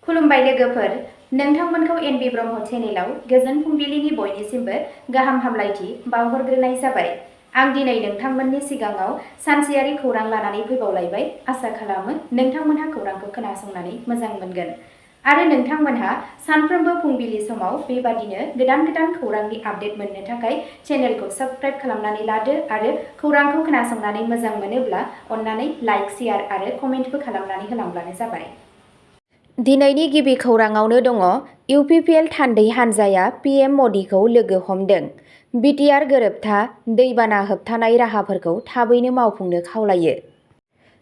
खुलुमबाय लोगोफोर, नोंथांमोनखौ एनबि ब्रह्म चेनेलाव गोजोन फुंबिलिनि बयनिसिमबो गाहाम हामलायथि बावहरग्रोनाय जाबाय। आं दिनै नोंथांमोननि सिगाङाव सानसेयारि खौरां लानानै फैबावलायबाय। आसा खालामो नोंथांमोनहा खौरांखौ खोनासंनानै मोजां मोनगोन आरो नोंथांमोनहा सानफ्रोमबो फुंबिलि समाव बेबादिनो गोदान खौरांनि आपडेट मोननो थाखाय चेनेलखौ साबस्क्राइब खालामनानै लादो आरो खौरांखौ खोनासंनानै मोजां मोनोब्ला अन्नानै लाइक, शेयार आरो कमेन्टबो खालामनानै होलांब्लानो जाबाय। दिनैनि गिबि खौराङावनो दङ इउपिपिएल थान्दै हान्जाया पिएम मदिखौ लोगो हमदों। बिटिआर गोरोबथा दैबाना होबथानाय राहाफोरखौ थाबैनो मावफुंनो खावलायो।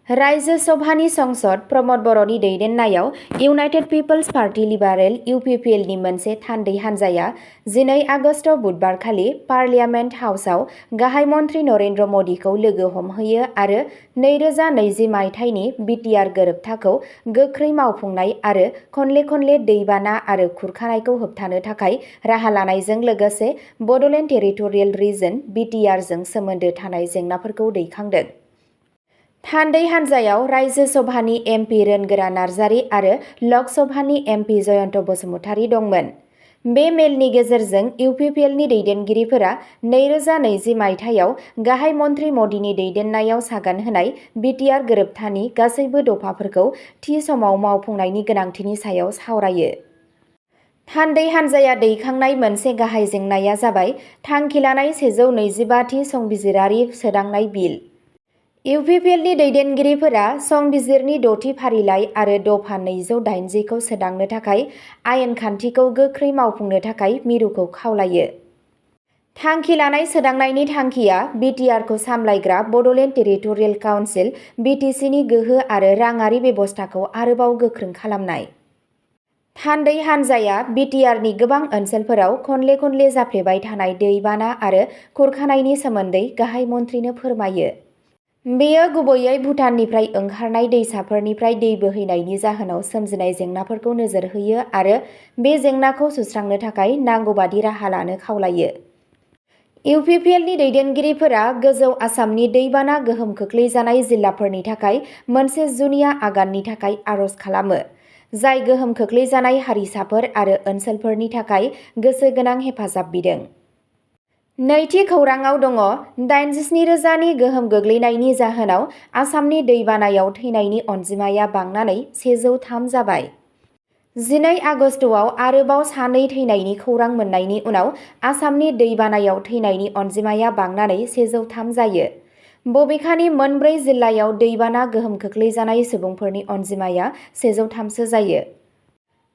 रायजो सभानि संसद प्रमद बर'नि दैदेननायाव इउनाइटेड पिपल्स पार्टी लिबारेल इउपिपिएलनि मोनसे थान्दै हान्जाया 12 आगस्ट बुधबारखालि पार्लियामेन्ट हाउसआव गाहाय मन्थ्रि नरेन्द्र मदिखौ लोगो हमहैयो आरो 2020 मायथाइनि बिटिआर गोरोबथाखौ गोख्रै मावफुंनाय आरो खनले दैबाना आरो खुरखानायखौ होबथानो थाखाय राहा लानायजों लोगोसे बड'लेण्ड टेरिटरियेल रिजन बिटिआरजों सोमोन्दो थानाय जेंनाफोरखौ दैखांदों। थान्दै हान्जायाव रायजो सभानि एमपि रोनगोरा नार्जारि आरो लक सभानि एमपि जयन्त बसुमतारी दंमोन। बे मेलनि गेजेरजों इउपिपिएलनि दैदेनगिरिफोरा 2020 मायथाइयाव गाहाय मन्थ्रि मदिनि दैदेननायाव सागान होनाय बिटिआर गोरोबथानि गासैबो दफाफोरखौ थि समाव मावफुंनायनि गोनांथिनि सायाव सावरायो। थान्दै हान्जाया दैखांनाय मोनसे गाहाय जेंनाया जाबाय थांखि लानाय 125 थि संबिजिरारि सोदांनाय बिल। इउपिपिएलनि दैदेनगिरिफोरा संबिजिरनि 6थि फारिलाइ आरो दफा 280 खौ सोदांनो थाखाय आयेन खान्थिखौ गोख्रै मावफुंनो थाखाय मिरुखौ खावलायो। थांखि लानाय सोदांनायनि थांखिया बिटिआरखौ सामलायग्रा बड'लेण्ड टेरिटरियेल काउन्सिल बिटिसिनि गोहो आरो राङारि बेबस्थाखौ आरोबाव गोख्रों खालामनाय। थान्दै हान्जाया बिटिआरनि गोबां ओनसोलफोराव खनले जाफ्लेबाय थानाय दैबाना आरो खुरखानायनि सोमोन्दै गाहाय मन्थ्रिनो फोरमायो। बेयो गुबैयै भुटाननिफ्राय ओंखारनाय दैसाफोरनिफ्राय दै बोहैनायनि जाहोनाव सोमजिनाय जेंनाफोरखौ नोजोर होयो आरो बे जेंनाखौ सुस्रांनो थाखाय नांगौबादि राहा लानो खावलायो। इउपिपिएलनि दैदेनगिरिफोरा गोजौ आसामनि दैबाना गोहोम खोख्लैजानाय जिल्लाफोरनि थाखाय मोनसे जुनिया आगाननि थाखाय आर'ज खालामो, जाय गोहोम खोख्लैजानाय हारिसाफोर आरो ओनसोलफोरनि थाखाय गोसो गोनां हेफाजाब बिदों। नैथि खौराङाव दङ 87,000 नि गोहोम गोग्लैनायनि जाहोनाव आसामनि दैबानायाव थैनायनि अनजिमाया बांनानै 103 जाबाय। 12 आगस्टआव आरोबाव सानै थैनायनि खौरां मोननायनि उनाव आसामनि दैबानायाव थैनायनि अनजिमाया बांनानै 103 जायो। बबेखानि मोनब्रै जिल्लायाव दैबाना गोहोम खोख्लैजानाय सुबुंफोरनि अनजिमाया 103सो जायो।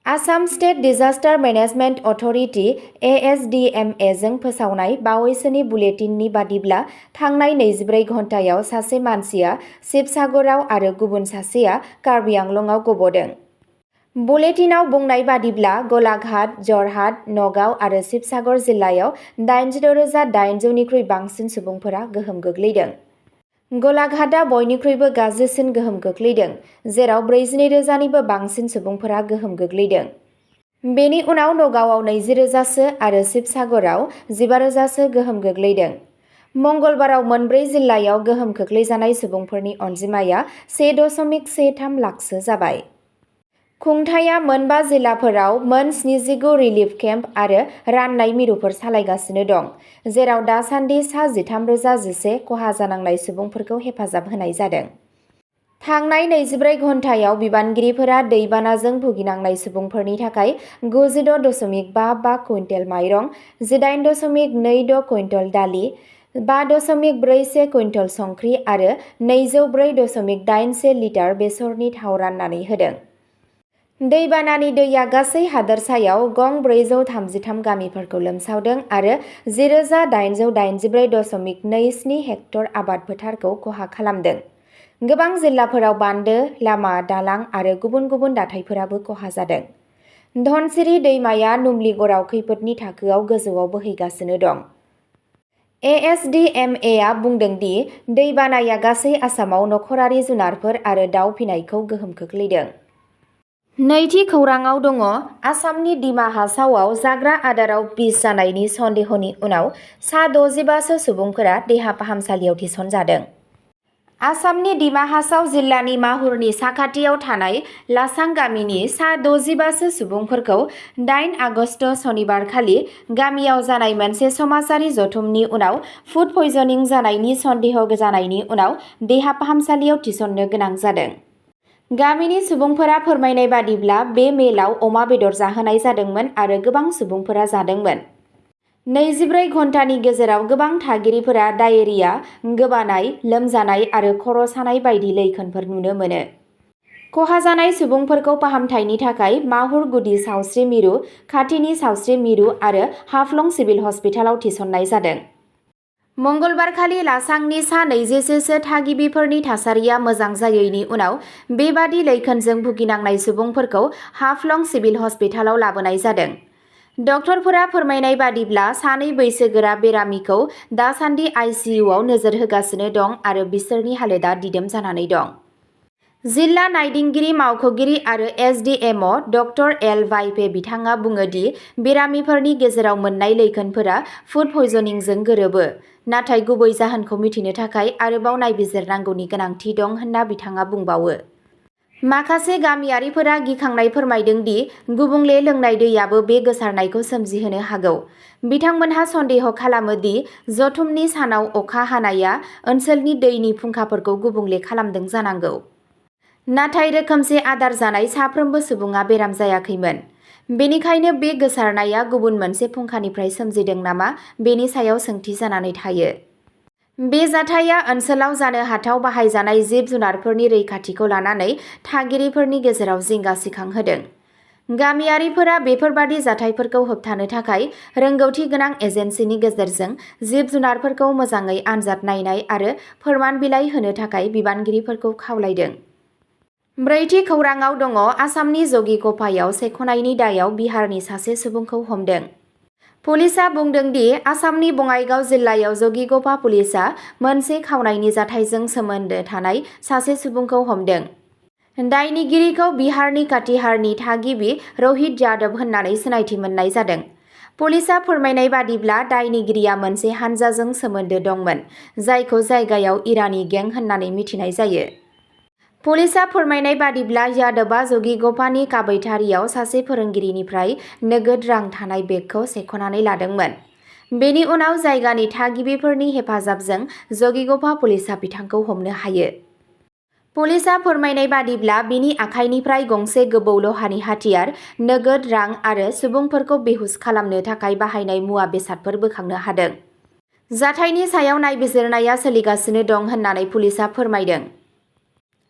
Assam state disaster management authority (ASDMA) जों फोसावनाय बावैसोनि बुलेटिननि बादिब्ला थांनाय 24 घन्टायाव सासे मानसिया शिबसागराव आरो गुबुन सासेया कार्बि आंलंआव गब'दों। बुलेटिनाव बुंनाय बादिब्ला गलाघाट, जरहाट, नगाव आरो शिबसागर जिल्लायाव 86,800 निख्रुइ बांसिन सुबुंफोरा गोहोम गोग्लैदों। गलाघाटआ बयनिख्रुइबो गाज्रिसिन गोहोम गोग्लैदों, जेराव 42,000 निबो बांसिन सुबुंफोरा गोहोम गोग्लैदों। बेनि उनाव नगावआव 20,000सो आरो शिबसागराव 15,000सो गोहोम गोग्लैदों। मंगलबाराव मोनब्रै जिल्लायाव गोहोम खोख्लैजानाय सुबुंफोरनि अनजिमाया 1.13 लाखसो जाबाय। खुंथायआ मोनबा जिल्लाफोराव मोन 79 रिलिफ केम्प आरो राननाय मिरुफोर सालायगासिनो दं, जेराव दासान्दि सा 13,011 खहा जानांनाय सुबुंफोरखौ हेफाजाब होनाय जादों। थांनाय 24 घन्टायाव बिबानगिरिफोरा दैबानाजों भुगिनांनाय सुबुंफोरनि थाखाय 96.55 कुइन्टेल माइरं, 18.26 कुइन्टेल दालि, 5.41 कुइन्टेल संख्रि आरो 204.81 लिटार बेसरनि थाव राननानै होदों। दैबानानि दैया गासै हादोरसायाव गं 433 गामिफोरखौ लोमसावदों आरो 10,884.27 हेक्टर आबाद फोथारखौ खहा खालामदों। गोबां जिल्लाफोराव बान्दो, लामा, दालां आरो गुबुन दाथायफोराबो खहा जादों। धनसिरि दैमाया नुमलीगड़आव खैफोदनि थाखोआव गोजौआव बोहैगासिनो दं। ASDMA आ बुंदों दि दैबानाया गासै आसामाव नखरारि जुनारफोर आरो दाउ फिनायखौ गोहोम खोख्लैदों। नैथि खौराङाव दङ आसामनि दिमा हासावआव जाग्रा आदाराव बिस जानायनि सन्देहनि उनाव सा 65 सो सुबुंफोरा देहा फाहामसालियाव थिसनजादों। आसामनि डिमा हासाव जिल्लानि माहुरनि साखाथियाव थानाय लासां गामिनि सा 65 सुबुंफोरखौ 8 आगस्ट सनिबारखालि गामियाव जानाय मोनसे समाजारि जथुमनि उनाव फुड पयजनिं जानायनि सन्देह जानायनि उनाव देहा फाहामसालियाव थिसननो गोनां जादों। गामिनि सुबुंफोरा फोरमायनाय बादिब्ला बे मेलाव अमा बेदर जाहोनाय जादोंमोन आरो गोबां सुबुंफोरा जादोंमोन। 24 घन्टानि गेजेराव गोबां थागिरिफोरा डायेरिया, गोबानाय, लोमजानाय आरो खर' सानाय बायदि लैखोनफोर नुनो मोनो। खहा जानाय सुबुंफोरखौ फाहामथायनि थाखाय माहुर गुदि सावस्रि मिरु, खाथिनि सावस्रि मिरु आरो हाफ्लं सिभिल हस्पिटालाव थिसननाय जादों। मंगलबारखालि लासांनि सा 21 थागिबिफोरनि थासारिया मोजां जायैनि उनाव बेबादि लैखोनजों भुगिनांनाय सुबुंफोरखौ हाफ्लं सिभिल हस्पिटालाव लाबोनाय जादों। डक्टरफोरा फोरमायनाय बादिब्ला सानै बैसोगोरा बेरामिखौ दासान्दि आइसिइउआव नोजोर होगासिनो दं आरो बिसोरनि हालोदा दिदोम जानानै दं। जिल्ला नायदिंगिरि मावख'गिरि आरो एसडिएमअ डक्टर एल वाइपे बिथाङा बुङो दि बेरामिफोरनि गेजेराव मोननाय लैखोनफोरा फुड पयजनिंजों गोरोबो, नाथाय गुबै जाहोनखौ मिथिनो थाखाय आरोबाव नायबिजिरनांगौनि गोनांथि दं होनना बिथाङा बुंबावो। माखासे गामियारिफोरा गिखांनाय फोरमायदों दि गुबुंले लोंनाय दैयाबो बे गोसारनायखौ सोमजिहोनो हागौ। बिथांमोनहा सन्देह खालामो दि जथुमनि सानाव अखा हानाया ओनसोलनि दैनि फुंखाफोरखौ गुबुंले खालामदों जानांगौ। नाथाय रोखोमसे आदार जानाय साफ्रोमबो सुबुङा बेराम जायाखैमोन। बेनिखायनो बे गोसारनाया गुबुन मोनसे फुंखानिफ्राय सोमजिदों नामा बेनि सायाव सोंथि जानानै थायो। बे जाथाया ओनसोलाव जानो हाथाव बाहायजानाय जिब-जुनारफोरनि रैखाथिखौ लानानै थागिरिफोरनि गेजेराव जिंगा सिखांहोदों। गामियारिफोरा बेफोरबादि जाथायफोरखौ होबथानो थाखाय रोंगौथि गोनां एजेन्सिनि गेजेरजों जिब-जुनारफोरखौ मोजाङै आनजाद नायनाय आरो फोरमान बिलाइ होनो थाखाय बिबानगिरिफोरखौ खावलायदों। ब्रैथि खौराङाव दङ आसामनि जगिघ'पायाव सेख'नायनि दायाव बिहारनि सासे सुबुंखौ हमदों। पुलिसआ बुंदों दि आसामनि बङाइगाव जिल्लायाव जगिघ'पा पुलिसआ मोनसे खावनायनि जाथायजों सोमोन्दो थानाय सासे सुबुंखौ हमदों। दायनिगिरिखौ बिहारनि काटिहारनि थागिबि रहित यादव होननानै सिनायथि मोननाय जादों। पुलिसआ फोरमायनाय बादिब्ला दायनिगिरिया मोनसे हानजाजों सोमोन्दो दंमोन, जायखौ जायगायाव इरानी गें होननानै मिथिनाय जायो। पुलिसआ फोरमायनाय बादिब्ला यादवआ जगिघ'पानि काबैथारियाव सासे फोरोंगिरिनिफ्राय नोगोद रां थानाय बेगखौ सेख'नानै लादोंमोन। बेनि उनाव जायगानि थागिबिफोरनि हेफाजाबजों जगिघ'पा पुलिसआ बिथांखौ हमनो हायो। पुलिसआ फोरमायनाय बादिब्ला बिनि आखाइनिफ्राय गंसे गोबौ लहानि हाथियार, नोगोद रां आरो सुबुंफोरखौ बेहुस खालामनो थाखाय बाहायनाय मुवा बेसादफोर बोखांनो हादों। जाथायनि सायाव नायबिजिरनाया सोलिगासिनो दं होननानै पुलिसआ फोरमायदों।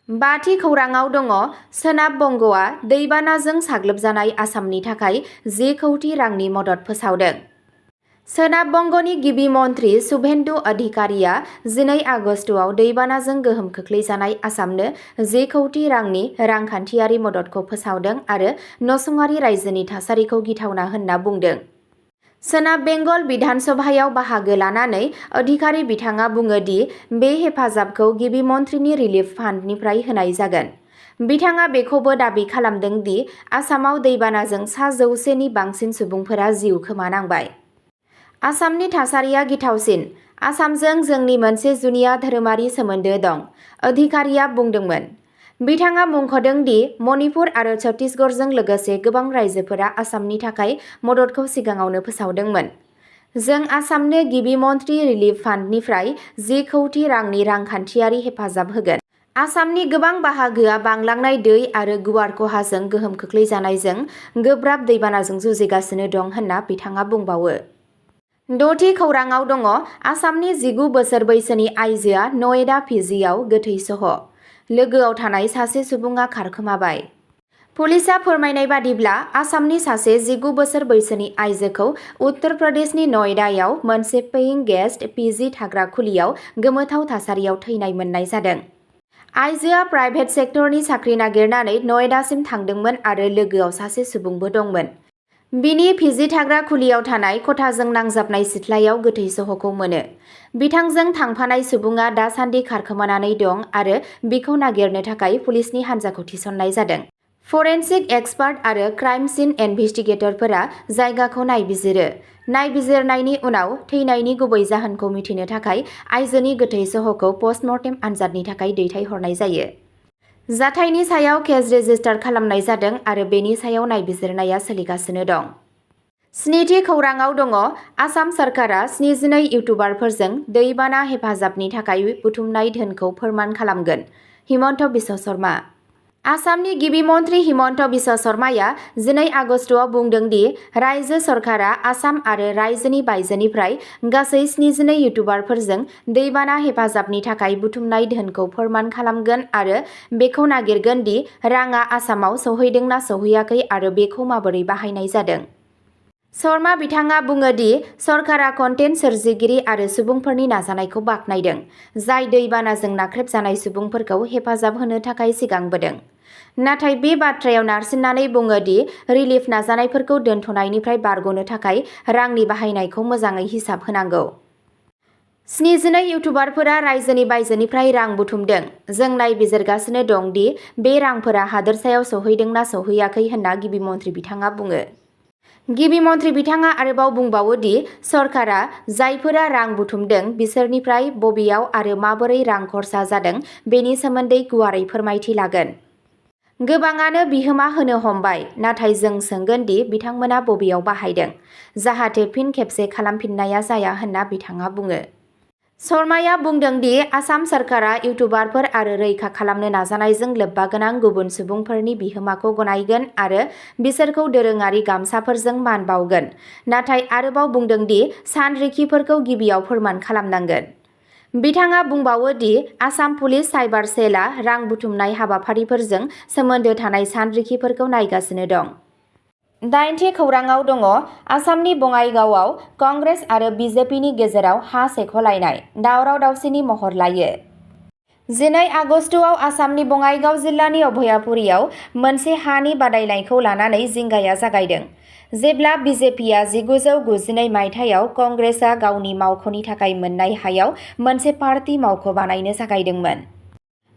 बाथि खौराङाव दङ सोनाब बंगआ दैबानाजों साग्लोबजानाय आसामनि थाखाय 10 कौटि रांनि मदद फोसावदों। सोनाब बंगनि गिबि मन्थ्रि शुभेन्दु अधिकारीआ 12 आगस्टआव दैबानाजों गोहोम खोख्लैजानाय आसामनो 10 कौटि रांनि रांखान्थियारि मददखौ फोसावदों आरो नसुंआरि रायजोनि थासारिखौ गिथावना होनना बुंदों। सोनाब बेंगल बिधान सभायाव बाहागो लानानै अधिकारी बिथाङा बुङो दि बे हेफाजाबखौ गिबि मन्थ्रिनि रिलिफ फान्डनिफ्राय होनाय जागोन। बिथाङा बेखौबो दाबि खालामदों दि आसामाव दैबानाजों सा 100 नि बांसिन सुबुंफोरा जिउ खोमानांबाय। आसामनि थासारिया गिथावसिन। आसामजों जोंनि मोनसे जुनिया धोरोमारि सोमोन्दो दं, अधिकारीया बुंदोंमोन। बिथाङा मुंख'दों दि मणिपुर आरो छत्तीसगढ़जों लोगोसे गोबां रायजोफोरा आसामनि थाखाय मददखौ सिगाङावनो फोसावदोंमोन। जों आसामनो गिबि मन्थ्रि रिलिफ फान्डनिफ्राय 10 कौटि रांनि रांखान्थियारि हेफाजाब होगोन। आसामनि गोबां बाहागोआ बांलांनाय दै आरो गुवार खहाजों गोहोम खोख्लैजानायजों गोब्राब दैबानाजों जुजिगासिनो दं होनना बिथाङा बुंबावो। द'थि खौराङाव दङ आसामनि 19 बोसोर बैसोनि आइजोआ नयडा पिजिआव गोथै सह'। लोगोआव थानाय सासे सुबुङा खारखोमाबाय। पुलिसआ फोरमायनाय बादिब्ला आसामनि सासे 19 बोसोर बैसोनि आइजोखौ उत्तर प्रदेशनि नयडायाव मोनसे पेइं गेस्ट पिजि थाग्रा खुलियाव गोमोथाव थासारियाव थैनाय मोननाय जादों। आइजोआ प्राइभेट सेक्टरनि साख्रि नागिरनानै नयडासिम थांदोंमोन आरो लोगोआव सासे सुबुंबो दंमोन। बिनि पिजि थाग्रा खुलियाव थानाय खथाजों नांजाबनाय सिथ्लायाव गोथै सह'खौ मोनो। बिथांजों थांफानाय सुबुङा दासान्दि खारखोमानानै दं आरो बिखौ नागिरनो थाखाय पुलिसनि हान्जाखौ थिसननाय जादों। फरेनसिक एक्सपार्ट आरो क्राइम सिन इनभेस्टिगेटरफोरा जायगाखौ नायबिजिरो। नायबिजिरनायनि उनाव थैनायनि गुबै जाहोनखौ मिथिनो थाखाय आइजोनि गोथै सह'खौ पस्टमर्टेम आनजादनि थाखाय दैथायहरनाय जायो। जाथायनि सायाव केस रेजिस्टार खालामनाय जादों आरो बेनि सायाव नायबिजिरनाया सोलिगासिनो दं। स्निथि खौराङाव दङ आसाम सरकारा 72 इउटुबारफोरजों दैबाना हेफाजाबनि थाखाय बुथुमनाय धोनखौ फोरमान खालामगोन। हिमन्त बिश्व शर्मा। आसामनि गिबि मन्थ्रि हिमन्त बिश्व शर्माया 12 आगस्टआव बुंदों दि रायजो सरकारा आसाम आरो रायजोनि बायजोनिफ्राय गासै 72 इउटुबारफोरजों दैबाना हेफाजाबनि थाखाय बुथुमनाय धोनखौ फोरमान खालामगोन आरो बेखौ नागिरगोन दि राङा आसामाव सौहैदोंना सौहैयाखै आरो बेखौ माबोरै बाहायनाय जादों। शर्मा बिथाङा बुङो दि सरकारा कन्टेन्ट सोरजिगिरि आरो सुबुंफोरनि नाजानायखौ बाख्नायदों, जाय दैबानाजों नाख्रेबजानाय सुबुंफोरखौ हेफाजाब होनो थाखाय सिगांबोदों। नाथाय बे बाथ्रायाव नारसिननानै बुङो दि रिलिफ नाजानायफोरखौ दोनथ'नायनिफ्राय बारग'नो थाखाय रांनि बाहायनायखौ मोजाङै हिसाब होनांगौ। 72 इउटुबारफोरा रायजोनि बायजोनिफ्राय रां बुथुमदों। जों नायबिजिरगासिनो दं दि बे रांफोरा हादोरसायाव सौहैदोंना सौहैयाखै होनना गिबि मन्थ्रि बिथाङा बुङो। गिबि मन्थ्रि बिथाङा आरोबाव बुंबावो दि सरकारा जायफोरा रां बुथुमदों बिसोरनिफ्राय बबेयाव आरो माबोरै रां खरसा जादों बेनि सोमोन्दै गुवारै फोरमायथि लागोन। गोबाङानो बिहोमा होनो हमबाय, नाथाय जों सोंगोन दि बिथांमोना बबेयाव बाहायदों, जाहाथे फिन खेबसे खालामफिननाया जाया होनना बिथाङा बुङो। शर्माया बुंदों दि आसाम सरकारा इउटुबारफोर आरो रैखा खालामनो नाजानायजों लोब्बागोनां गुबुन सुबुंफोरनि बिहोमाखौ गनायगोन आरो बिसोरखौ दोरोङारि गामसाफोरजों मान बावगोन, नाथाय आरोबाव बुंदों दि सानरिखिफोरखौ गिबियाव फोरमान खालामनांगोन। बिथाङा बुंबावो दि आसाम पुलिस साइबार सेलआ रां बुथुमनाय हाबाफारिफोरजों सोमोन्दो थानाय सानरिखिफोरखौ नायगासिनो दं। 8थि खौराङाव दङ आसामनि बङाइगावआव कंग्रेस आरो बिजेपिनि गेजेराव हा सेख'लायनाय, दावराव-दावसिनि महर लायो। 12 आगस्टआव आसामनि बङाइगाव जिल्लानि अभयापुरीयाव मोनसे हानि बादायनायखौ लानानै जिंगाया जागायदों, जेब्ला बिजेपिआ 1992 मायथाइयाव कंग्रेसआ गावनि मावख'नि थाखाय मोन्नाय हायाव मोनसे पार्टी मावख' बानायनो जागायदोंमोन।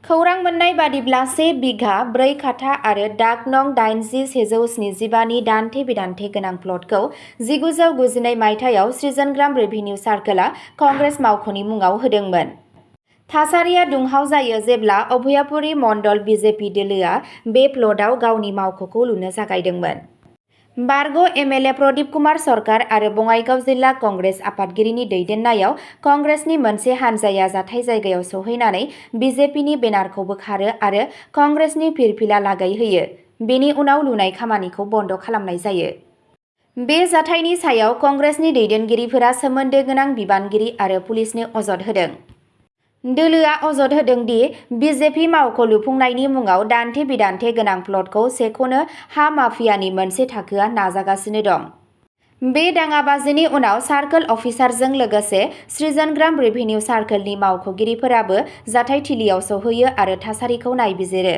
खौरां मोन्नाय बादिब्ला 1 बिघा 4 काठा आरो दाग नं 80-175 नि दान्थे-बिदान्थे गोनां प्लटखौ 1992 मायथाइयाव सृजनग्राम रेभिनिउ सार्कलआ कंग्रेस मावख'नि मुङाव होदोंमोन। थासारिया दुंहाव जायो जेब्ला अभयापुरी मण्डल बिजेपि दोलोआ बे प्लटआव गावनि मावख'खौ लुनो जागायदोंमोन। बारग' एमएलए प्रदीप कुमार सरकार आरो बङाइगाव जिल्ला कंग्रेस आफादगिरिनि दैदेननायाव कंग्रेसनि मोनसे हानजाया जाथाय जायगायाव सौहैनानै बिजेपिनि बेनारखौ बोखारो आरो कंग्रेसनि फिरफिला लागायहोयो। बेनि उनाव लुनाय खामानिखौ बन्द' खालामनाय जायो। बे जाथायनि सायाव कंग्रेसनि दैदेनगिरिफोरा सोमोन्दो गोनां बिबानगिरि आरो पुलिसनो अजद होदों। दोलोआ अजद होदों दि बिजेपि मावख' लुफुंनायनि मुङाव दान्थे-बिदान्थे गोनां प्लटखौ सेख'नो हा माफियानि मोनसे थाखोआ नाजागासिनो दं। बे दाङाबाजिनि उनाव सार्कल अफिसारजों लोगोसे सृजनग्राम रेभिनिउ सार्कलनि मावख'गिरिफोराबो जाथायथिलियाव सौहैयो आरो थासारिखौ नायबिजिरो।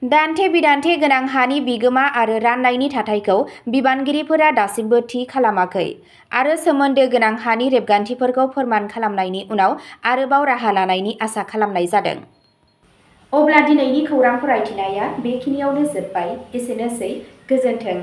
दान्थे-बिदान्थे गोनां हानि बिगोमा आरो राननायनि थाथायखौ बिबानगिरिफोरा दासिमबो थि खालामाखै आरो सोमोन्दो गोनां हानि रेबगान्थिफोरखौ फोरमान खालामनायनि उनाव आरोबाव राहा लानायनि आसा खालामनाय जादों। अब्ला दिनैनि खौरां फरायथिनाया बेखिनियावनो जोबबाय। एसेनोसै, गोजोन्थों।